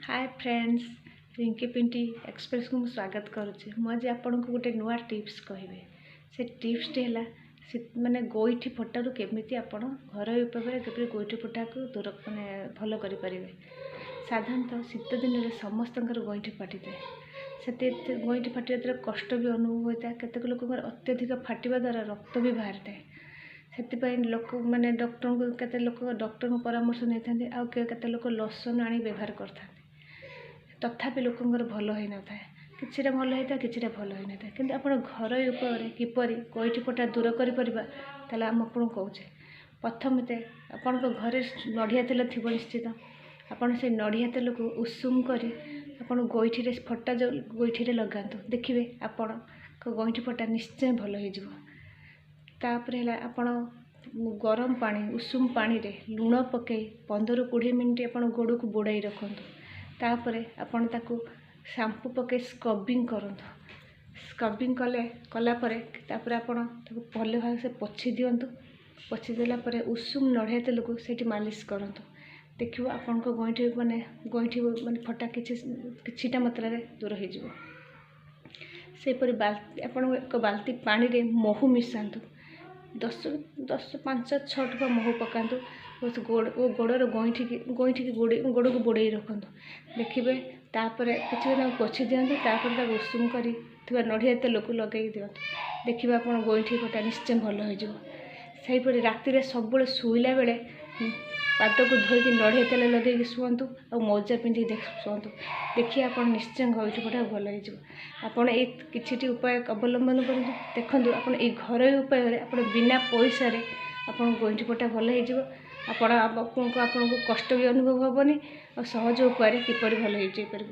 ହାଏ friends, Rinki ପିଣ୍ଟି ଏକ୍ସପ୍ରେସକୁ ମୁଁ ସ୍ୱାଗତ କରୁଛି। ମୁଁ ଆଜି ଆପଣଙ୍କୁ ଗୋଟେ ନୂଆ ଟିପ୍ସ କହିବି। ସେ ଟିପ୍ସଟି ହେଲା ମାନେ ଗୋଇଠି ଫଟାରୁ କେମିତି ଆପଣ ଘରୋଇ ଉପାୟରେ କିପରି ଗୋଇଠି ଫଟାକୁ ଦୂର, ମାନେ ଭଲ କରିପାରିବେ। ସାଧାରଣତଃ ଶୀତ ଦିନରେ ସମସ୍ତଙ୍କର ଗଇଁଠି ଫାଟିଥାଏ। ସେତେ ଗଇଁଠି ଫାଟିବା ଦ୍ୱାରା କଷ୍ଟ ବି ଅନୁଭବ ହୋଇଥାଏ। କେତେକ ଲୋକଙ୍କର ଅତ୍ୟଧିକ ଫାଟିବା ଦ୍ୱାରା ରକ୍ତ ବି ବାହାରିଥାଏ। ସେଥିପାଇଁ ଲୋକ ମାନେ ଡକ୍ଟରଙ୍କୁ, କେତେ ଲୋକ ଡକ୍ଟରଙ୍କ ପରାମର୍ଶ ନେଇଥାନ୍ତି, ଆଉ କେତେ ଲୋକ ଲୋସନ୍ ଆଣି ବ୍ୟବହାର କରିଥାନ୍ତି। ତଥାପି ଲୋକଙ୍କର ଭଲ ହୋଇନଥାଏ। କିଛିଟା ଭଲ ହେଇଥାଏ, କିଛିଟା ଭଲ ହୋଇନଥାଏ। କିନ୍ତୁ ଆପଣ ଘରୋଇ ଉପାୟରେ କିପରି ଗୋଇଠି ଫଟା ଦୂର କରିପାରିବା, ତାହେଲେ ଆମେ ଆପଣଙ୍କୁ କହୁଛେ। ପ୍ରଥମେ ଆପଣଙ୍କ ଘରେ ନଡ଼ିଆ ତେଲ ଥିବ ନିଶ୍ଚିତ। ଆପଣ ସେ ନଡ଼ିଆ ତେଲକୁ ଉଷୁମ କରି ଆପଣ ଗୋଇଠିରେ, ଫଟା ଯେଉଁ ଗୋଇଠିରେ ଲଗାନ୍ତୁ। ଦେଖିବେ, ଆପଣଙ୍କ ଗଇଁଠି ଫଟା ନିଶ୍ଚୟ ଭଲ ହେଇଯିବ। ତାପରେ ହେଲା, ଆପଣ ଗରମ ପାଣି, ଉଷୁମ ପାଣିରେ ଲୁଣ ପକାଇ 15ରୁ 20 ମିନିଟ୍ ଆପଣ ଗୋଡ଼କୁ ବୁଡ଼ାଇ ରଖନ୍ତୁ। ତାପରେ ଆପଣ ତାକୁ ସାମ୍ପୁ ପକାଇ ସ୍କ୍ରବିଂ କରନ୍ତୁ। ସ୍କ୍ରବିଂ କଲା ପରେ ତାପରେ ଆପଣ ତାକୁ ଭଲ ଭାବରେ ପୋଛି ଦିଅନ୍ତୁ। ପୋଛି ଦେଲା ପରେ ଉଷୁମ ନଡ଼ିଆ ତେଲକୁ ସେଇଠି ମାଲିସ କରନ୍ତୁ। ଦେଖିବ, ଆପଣଙ୍କ ଗଇଁଠି ମାନେ ଗଇଁଠି ମାନେ ଫଟା କିଛି କିଛିଟା ମାତ୍ରାରେ ଦୂର ହେଇଯିବ। ସେହିପରି ଆପଣ ଏକ ବାଲ୍ଟି ପାଣିରେ ମହୁ ମିଶାନ୍ତୁ। ଦଶ ଦଶ 5 6 ଟୋପା ମହୁ ପକାନ୍ତୁ ଗୋଡ଼ ଓ ଗୋଡ଼ର ଗଇଁଠିକି ଗୋଡ଼କୁ ବୁଡ଼େଇ ରଖନ୍ତୁ। ଦେଖିବେ, ତାପରେ କିଛି ତାକୁ ପୋଛି ଦିଅନ୍ତୁ। ତାପରେ ତାକୁ ଉଷୁମ କରି ଥିବା ନଡ଼ିଆ ତେଲକୁ ଲଗାଇ ଦିଅନ୍ତୁ। ଦେଖିବେ, ଆପଣ ଗଇଁଠି ଫଟା ନିଶ୍ଚୟ ଭଲ ହେଇଯିବ। ସେହିପରି ରାତିରେ ସବୁବେଳେ ଶୋଇଲା ବେଳେ ପାଦକୁ ଧୋଇକି ନଡ଼ିଆ ତେଲ ଲଗାଇକି ଶୁଅନ୍ତୁ ଆଉ ମୋଜା ପିନ୍ଧିକି ଶୁଅନ୍ତୁ। ଦେଖିବେ, ଆପଣ ନିଶ୍ଚୟ ଗଇଁଠି ଫଟା ଭଲ ହେଇଯିବ। ଆପଣ ଏଇ କିଛିଟି ଉପାୟ ଅବଲମ୍ବନ କରନ୍ତୁ। ଦେଖନ୍ତୁ, ଆପଣ ଏଇ ଘରୋଇ ଉପାୟରେ ଆପଣ ବିନା ପଇସାରେ ଆପଣଙ୍କ ଗଇଁଠି ଫଟା ଭଲ ହେଇଯିବ। ଆପଣଙ୍କୁ କଷ୍ଟ ବି ଅନୁଭବ ହେବନି ଆଉ ସହଜ ଉପାୟରେ କିପରି ଭଲ ହେଇଯାଇପାରିବ।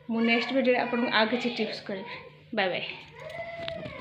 ମୁଁ ନେକ୍ସଟ ଭିଡ଼ିଓରେ ଆପଣଙ୍କୁ ଆଉ କିଛି ଟିପ୍ସ କରିବି। Bye bye.